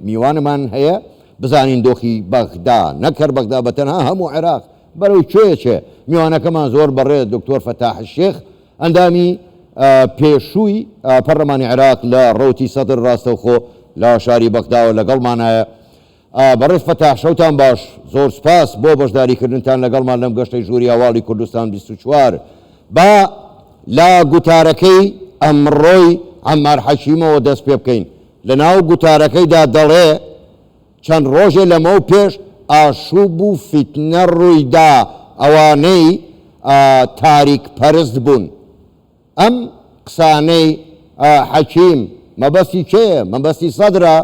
میوانمان هەیە بزانین دۆخی بەغدا نەک هەر بەغدا بە تەنها هەموو عێراق بەرەو کوێ ئەچێ. میوانەکەمان زۆر بەڕێز دکتۆر فەتاح شێخ ئەندامی پێشووی پەرلەمانی عێراق لە ڕەوتی سەدر ڕاستەوخۆ لە شاری بەغداوە لەگەڵمانایە. بەڕێز فەتاح شەوتان باش، زۆر سوپاس بۆ بەشداریکردنتان لەگەڵمان لەم گەشتەی ژووری هەواڵی کوردستان 24. با لە گوتارەکەی ئەمڕۆی عەمار حەکیمەوە دەست پێ بکەین، لەناو گوتارەکەیدا دەڵێ، چەند ڕۆژێ لەمەو پێش ئاشوب و فیتنە ڕوویدا ئەوانەی تاریک پەرست بوون. ئەم قسانەی حەکیم مەبەستی کێیە؟ مەبەستی سەدرە؟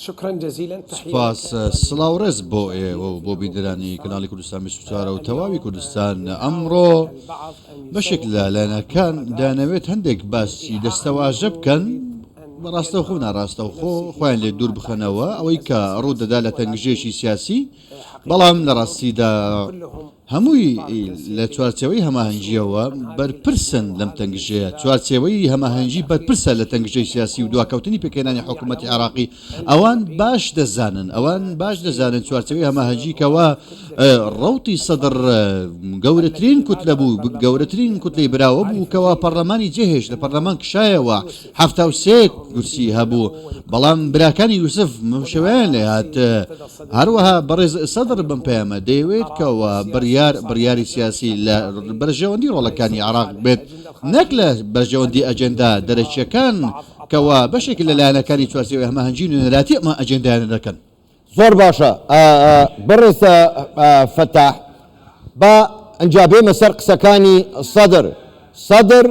سوپاس سڵاو ڕێز بۆ ئێوە و بۆ بینەرانی کەناڵی کوردستان 24 و تەواوی کوردستان ئەمڕۆ بەشێک لە لایەنەکان دەیانەوێت هەندێک باسی دەستەواژە بکەن بە ڕاستەوخۆ ناڕاستەوخۆ خۆیان لێ دوور بخەنەوە ئەوەی کە ڕوو دەدا لە تەنگژێکی سیاسی بەڵام لە ڕاستیدا هەمووی لە چوارچێوەی هەماهەنگییەوە بەرپرسن لەم تەنگژەیە، چوارچێوەی هەماهەنگی بەرپرسە لە تەنگژەی سیاسی و دواکەوتنی پێکهێنانی حکوومەتی عێراقی، ئەوان باش دەزانن، ئەوان باش دەزانن چوارچێوەی هەماهەنگی کەوا ڕەوتی سەدر گەورەترین کوتلە بوو، گەورەترین کوتلەی براوە بوو کەوا پەڕلەمانی جێهێشت، لە پەڕلەمان کشایەوە، 73 کورسی هەبوو، بەڵام براکانی یوسف شێوەیان لێهات. هەروەها بەڕێز سەدر بەم پەیامە دەیەوێت کەوا بڕیار بڕیاری سیاسی لە بەرژەوەندی ڕۆڵەکانی عێراق بێت نەک لە بەرژەوەندی ئەجێندا دەرەکییەکان کەوا بەشێک لە لایەنەکانی چوارچێوەی هەماهەنگی نوێنەراتی ئەم ئەجێندایانە دەکەن. زۆر باشە بەڕێز فەتاح با ئنجا بێمە سەر قسەکانی سەدر. سەدر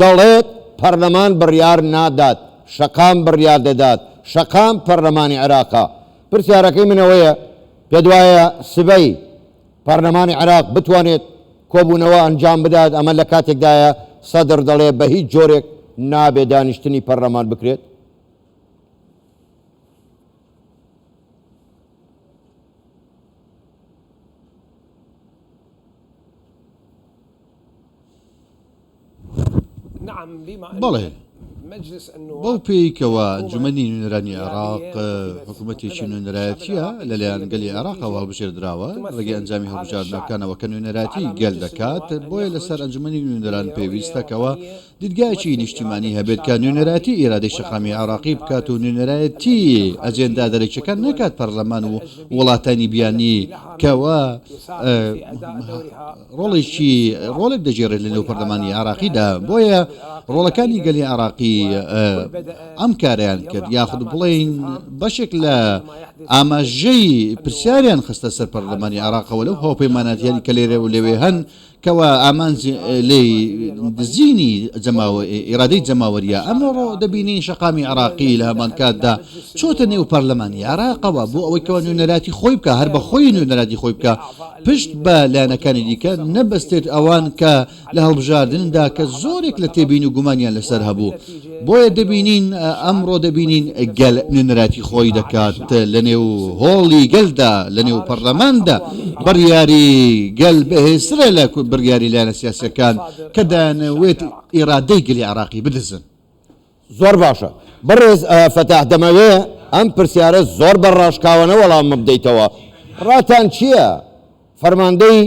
دەڵێت پەرلەمان بڕیار نادات، شەقام بڕیار دەدات، شەقام پەرلەمانی عێراقە. پرسیارەکەی من ئەوەیە پێت وایە سبەی پەرلەمانی عێراق بتوانێت کۆبوونەوە ئەنجام بدات، ئەمە لە کاتێکدایە سەدر دەڵێ بە هیچ جۆرێک نابێ دانیشتنی پەرلەمان بکرێت؟ بەڵێ، بەو پێیەی کەوا ئەنجومەنی نوێنەرانی عێراق حکوومەتێکی نوێنەرایەتییە لەلایەن گەلی عێراقەوە هەڵبژێردراوە، ڕێگەی ئەنجامی هەڵبژاردنەکانەوە کە نوێنەرایەتی گەل دەکات، بۆیە لەسەر ئەنجومەنی نوێنەران پێویستە کەوا دیدگایەکی نیشتیمانی هەبێت کە نوێنەرایەتی ئیرادەی شەقامی عێراقی بکات و نوێنەرایەتی ئەجێندا دەرەکیەکان نەکات پەرلەمان و وڵاتانی بیانی کەوا ڕۆڵێکی ڕۆڵێک دەگێڕێت لە نێو پەرلەمانی عێراقیدا بۆیە ڕۆڵەکانی گەلی عێراقی ئەم کارەیان کرد یاخود بڵێین بەشێک لە ئاماژەی پرسیاریان خستە سەر پەرلەمانی عێراقەوە لەو هاوپەیماناتیانی کە لێرە و لەوێ هەن کەوا ئامانج لێی دزینی ئیرادەی جەماوەریە، ئەمڕۆ دەبینین شەقامی عێراقی لە هەمانکاتدا چۆتە نێو پەرلەمانی عێراقەوە بۆ ئەوەی کەوا نوێنەراتی خۆی بکا، هەر بە خۆی نوێنەراتی خۆی بکا، پشت بە لایەنەکانی دیکە نەبەستێت ئەوان کە لە هەڵبژاردندا کە زۆرێک لە تێبین و گومانیان لەسەر هەبوو. بۆیە دەبینین ئەمڕۆ دەبینین گەل نوێنەرایەتی خۆی دەکات لە نێو هۆڵی گەلدا لە نێو پەرلەماندا بڕیاری گەل بەهێزترە لە بڕیاری لایەنە سیاسیەکان کە دەیانەوێت ئیرادەی گەلی عێراقی بدزن. زۆر باشە بەڕێز فەتاح دەمەوێ ئەم پرسیارە زۆر بە ڕاشکاوانە وەڵامم بدەیتەوە ڕاتان چییە فەرماندەی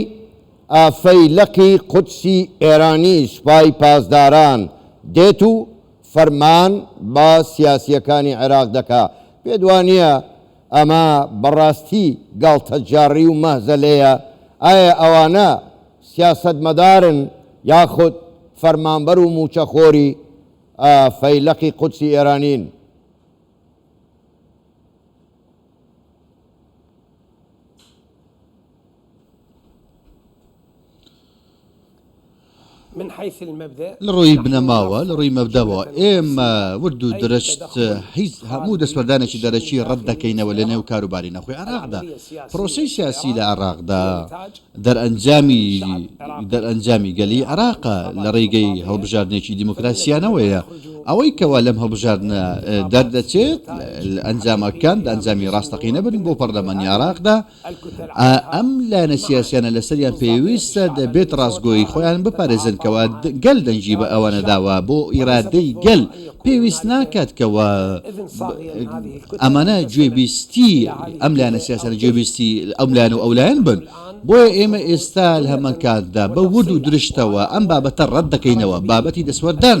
فەیلەقی قودسی ئێرانی سوپای پاسداران دێت و فەرمان بە سیاسییەکانی عێراق دەکا پێت وانییە ئەمە بەڕاستی گاڵتەجاڕی و مەهزەلەیە؟ ئایا ئەوانە سیاسەتمەدارن یاخود فەرمانبەر و مووچەخۆری فەیلەقی قودسی ئێرانین؟ لە ڕووی بنەماوە، لە ڕووی مەبدەوە، ئێمە ورد و درشت هیچ هەموو دەستوەردانێکی دەرەکی ڕەت دەکەینەوە لە نێو کاروباری ناوخۆی عێراقدا. پرۆسەی سیاسی لە عێراقدا دەرئەنجامی دەرئەنجامی گەلی عێراقە لە ڕێگەی هەڵبژاردنێکی دیموکراسیانەوەیە. ئەوەی کەوا لەم هەڵبژاردنە دەردەچێت ئەنجامەکان ئەنجامی ڕاستەقینە بن بۆ پەرلەمانی عێراقدا ئەم لایەنە سیاسیانە لەسەریان پێویستە دەبێت ڕاستگۆیی خۆیان بپارێزن کەوا گەل دەنگی بە ئەوانە داوە بۆ ئیرادەی گەل پێویست ناکات کەوا ئەمانە گوێبیستی ئەم لایەنە سیاسیانە گوێبیستی ئەم لایەن و ئەو لایەن بن. بۆیە ئێمە ئێستا لە هەمان کاتدا بە ورد و درشتەوە ئەم بابەتە ڕەت دەکەینەوە، بابەتی دەستوەردان،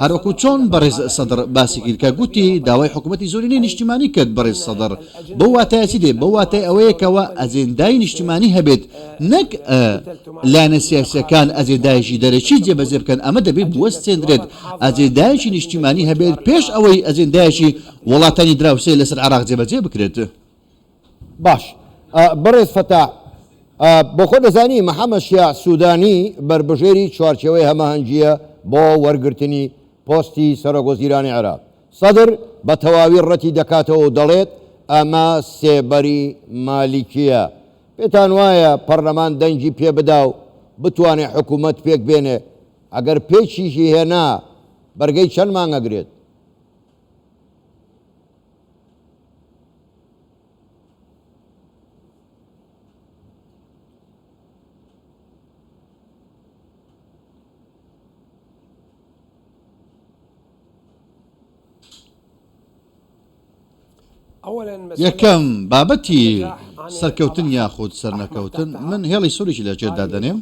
هەروەکو چۆن بەڕێز سەدڕ باسی کرد کە گوتی داوای حکومەتی زۆرینەی نیشتیمانی کرد، بەڕێز سەدڕ بەو واتایە چی دێ؟ بەو واتای ئەوەیە کەوا ئەجێندای نیشتیمانی هەبێت نەک لایەنە سیاسیەکان ئەجێندایەکی دەرەکی جێبەجێ بکەن، ئەمە دەبێت بوەستێندرێت، ئەجێندایەکی نیشتیمانی هەبێت پێش ئەوەی ئەجێندایەکی وڵاتانی دراوسێ لەسەر عێراق جێبەجێ بکرێت. باش بەڕێز فەتاح بۆخۆ دەزانی محەمەد شیاع سودانی بەربژێری چوارچێوەی هەماهەنگییە بۆ وەرگرتنی پۆستی سەرۆکوەزیرانی عێراق. سەدر بە تەواوی ڕەتی دەکاتەوە و دەڵێت ئەمە سێبەری مالیکییە. پێتان وایە پەرلەمان دەنگی پێ بدا و بتوانێ حکوومەت پێک بێنێ؟ ئەگەر پێکیشی هێنا بەرگەی چەند مانگ ئەگرێت؟ یەکەم، بابەتی سەرکەوتن یاخود سەرنەکەوتن، من هێڵی سووریی لە ژێر دادەنێم،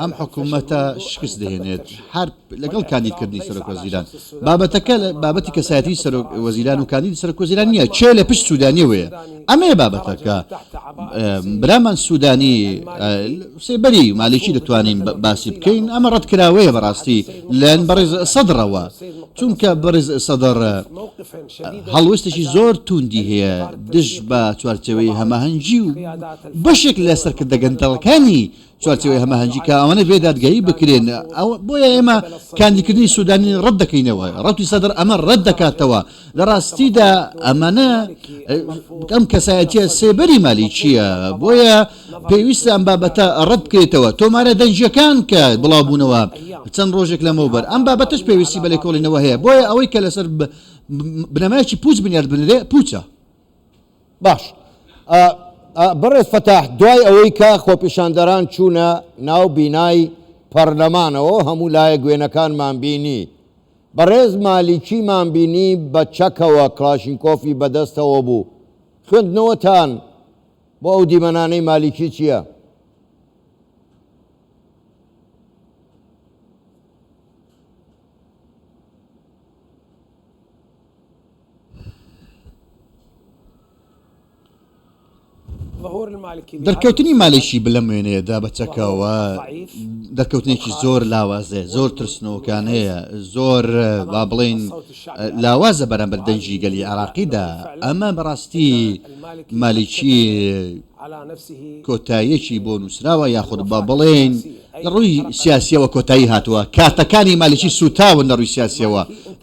ئەم حکوومەتە شکست دەهێنێت هەر لەگەڵ کاندیدکردنی سەرۆکوەزیران. بابەتەکە بابەتی کەسایەتیی سەرۆکوەزیران و کاندیدی سەرۆکوەزیران نییە، کێ لە پشت سوودانییەوەیە؟ ئەمەیە بابەتەکە. برامان سوودانی سێبەری مالیکی دەتوانین باسی بکەین، ئەمە ڕەتکراوەیە بەڕاستی لەلایەن بەڕێز سەدڕەوە، چونکە بەڕێز سەدڕ هەڵوێستێکی زۆر تووندی هەیە دژ بە چوارچێوەی هەماهەنگی و بەشێک لە سەرکردە گەندەڵەکانی چوارچێوەی هەماهەنگی کە ئەوانە بێ دادگایی بکرێن. بۆیە ئێمە کاندیدکردنی سوودانی ڕەت دەکەینەوە، ڕەوتی سەدر ئەمە ڕەت دەکاتەوە. لە ڕاستیدا ئەمانە ئەم کەسایەتیە سێبەری مالیکییە، بۆیە پێویستە ئەم بابەتە ڕەت بکرێتەوە. تۆمارە دەنگییەکان کە بڵاوبوونەوە چەند ڕۆژێک لەمەوبەر، ئەم بابەتەش پێویستی بە لێکۆڵینەوە هەیە. بۆیە ئەوەی کە لەسەر بنەمایەکی پووچ بنیات بنرێ، پووچە. باش بەڕێز فەتاح، دوای ئەوەی کە خۆپیشاندەران چوونە ناو بینای پەرلەمانەوە هەموو لایەک وێنەکانمان بینی، بەڕێز مالیکیمان بینی بە چەکەوە کڵاشینکۆفی بەدەستەوە بوو، خوێندنەوەتان بۆ ئەو دیمەنانەی مالیکی چییە؟ دەرکەوتنی مالیکی لەم وێنەیەدا بە چەکەوە دەرکەوتنێکی زۆر لاوازە، زۆر ترسنۆکانەیە، زۆر با بڵێین لاوازە بەرامبەر دەنگی گەلی عێراقیدا. ئەمە بەڕاستی مالیکی کۆتاییەکی بۆ نووسراوە یاخود با بڵێین لە ڕووی سیاسیەوە کۆتایی هاتووە، کارتەکانی مالیکی سووتاون لە ڕووی سیاسیەوە،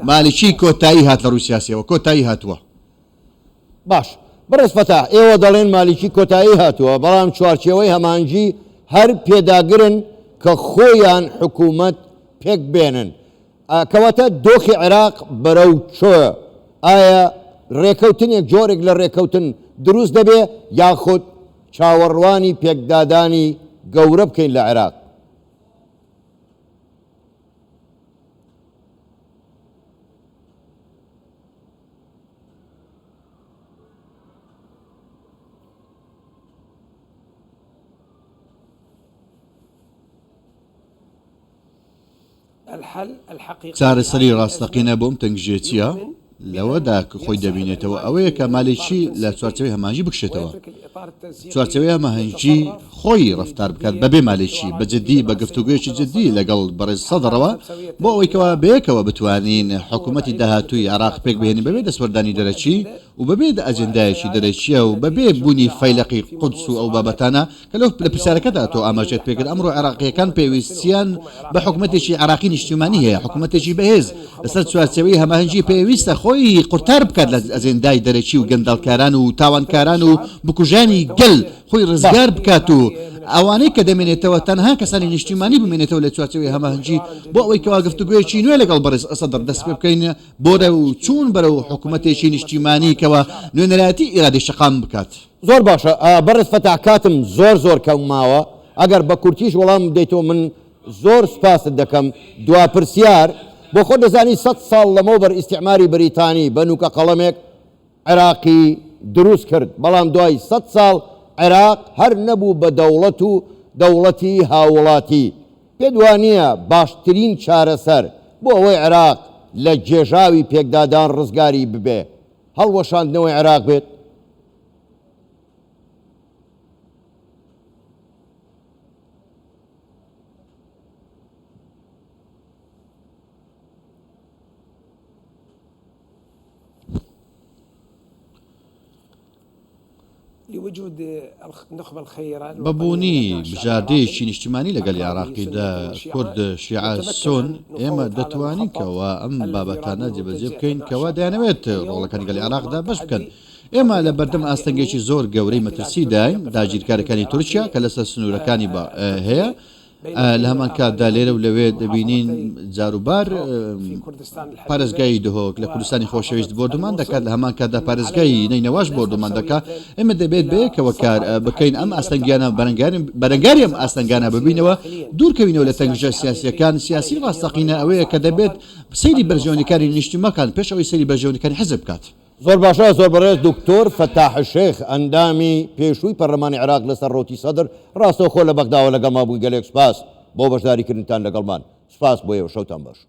مالیکی کۆتایی هات لە ڕووی سیاسیەوە کۆتایی هاتووە. باش بەڕێز فەتاح ئێوە دەڵێن مالیکی کۆتایی هاتووە، بەڵام چوارچێوەی هەماهەنگی هەر پێداگرن کە خۆیان حکوومەت پێک بێنن، کەواتە دۆخی عێراق بەرەو کوێ؟ ئایا رێکەوتنێک جۆرێک لە رێکەوتن دروست دەبێ یاخود چاوەڕوانی پێکدادانی گەورە بکەین لە عێراق؟ چارەسەری ڕاستەقینە بۆ ئەم تەنگژێچییە لەوەدا کە خۆی دەبینێتەوە ئەوەیە کە مالیکی لە چوارچێوەی هەماهەنگی بکشێتەوە. چوارچێوەی هەماهەنگی خۆی ڕەفتار بکات بەبێ مالیکی، بە جدی، بە گفتوگۆیەکی جدی لەگەڵ بەڕێز سەدڕەوە بۆ ئەوەی کەوا بەیەکەوە بتوانین حکوومەتی داهاتووی عێراق پێکبهێنین بەبێ دەستوەردانی دەرەکی و بەبێ ئەجێندایەکی دەرەکییە و بەبێ بوونی فەیلەقی قودس و ئەو بابەتانە کە لەو لە پرسیارەکەدا تۆ ئاماژەت پێکرد، ئەمڕۆ عێراقییەکان پێویستیان بە حکومەتێکی عێراقی نیشتیمانی هەیە، حکومەتێکی بەهێز لەسەر چوارچێوەی هەماهەنگی پێویستە خۆی قورتار بکات لە ئەجێندای دەرەکی و گەندەڵکاران و تاوانکاران و بکوژانی گەل خۆی ڕزگار بکات و. ئەوانەی کە دەمێنێتەوە تەنها کەسانی نیشتیمانی بمێنێتەوە لە چوارچێوەی هەماهەنگی بۆ ئەوەی کەوا گفتوگۆیەکی نوێ لەگەڵ بەڕێز سەدڕ دەست پێ بکەین بۆ چوون بەرەو حکومەتێکی نیشتیمانی کەوا نوێنەرایەتی ئیرادەی شەقام بکات. زۆر باشە بەڕێز فەتاح کاتم زۆر زۆر کەم ماوە ئەگەر بە کورتیش وەڵامم بدەیتەوە من زۆر سوپاست دەکەم دوا پرسیار بۆ خۆت دەزانی سەت ساڵ لەمەوبەر ئیستیعماری بەریتانی بە نوکە قەڵەمێک عێراقی دروست کرد بەڵام دوای سەت ساڵ عێراق هەر نەبوو بە دەوڵەت و دەوڵەتی هاووڵاتی پێت وانییە باشترین چارەسەر بۆ ئەوەی عێراق لە گێژاوی پێکدادان ڕزگاری ببێ هەڵوەشاندنەوەی عێراق بێت؟ بە بوونی بژاردەیەکی نیشتیمانی لە گەلی عێراقیدا، کورد، شیعە، سون، ئێمە دەتوانین کەوا ئەم بابەتانە جێبەجێ بکەین کەوا دەیانەوێت ڕۆڵەکانی گەلی عێراقدا بەش بکەن. ئێمە لە بەردەم ئاستەنگێکی زۆر گەورەی مەترسیداین، داگیرکارەکانی تورکیا کە لەسەر سنوورەکانی هەیە، لە هەمان کاتدا لێرە و لەوێ دەبینین جاروبار پارێزگای دهۆک لە کوردستانی خۆشەویست بۆردومان دەکات لە هەمان کاتدا پارێزگای نەینەواش بۆردومان دەکات ئێمە دەبێت بەیەکەوە کار بکەین ئەم ئاستەنگیانە بەرەنگاری ئەم ئاستەنگانە ببینەوە دوورکەوینەوە لە تەنگژە سیاسیەکان سیاسی ڕاستەقینە ئەوەیە کە دەبێت سەیری بەرژەوەندیەکانی نیشتیمەکان پێش ئەوەی سەیری بەرژەوەندیەکانی حزب بکات. زۆر باشە زۆر بەڕێز دکتۆر فەتاح شێخ ئەندامی پێشووی پەرلەمانی عێراق لەسەر ڕەوتی سەدر ڕاستەوخۆ لە بەغداوە لەگەڵمان بووی گەلێک سوپاس بۆ بەشداریکردنتان لەگەڵمان سوپاس بۆ ئێوە شەوتان باش.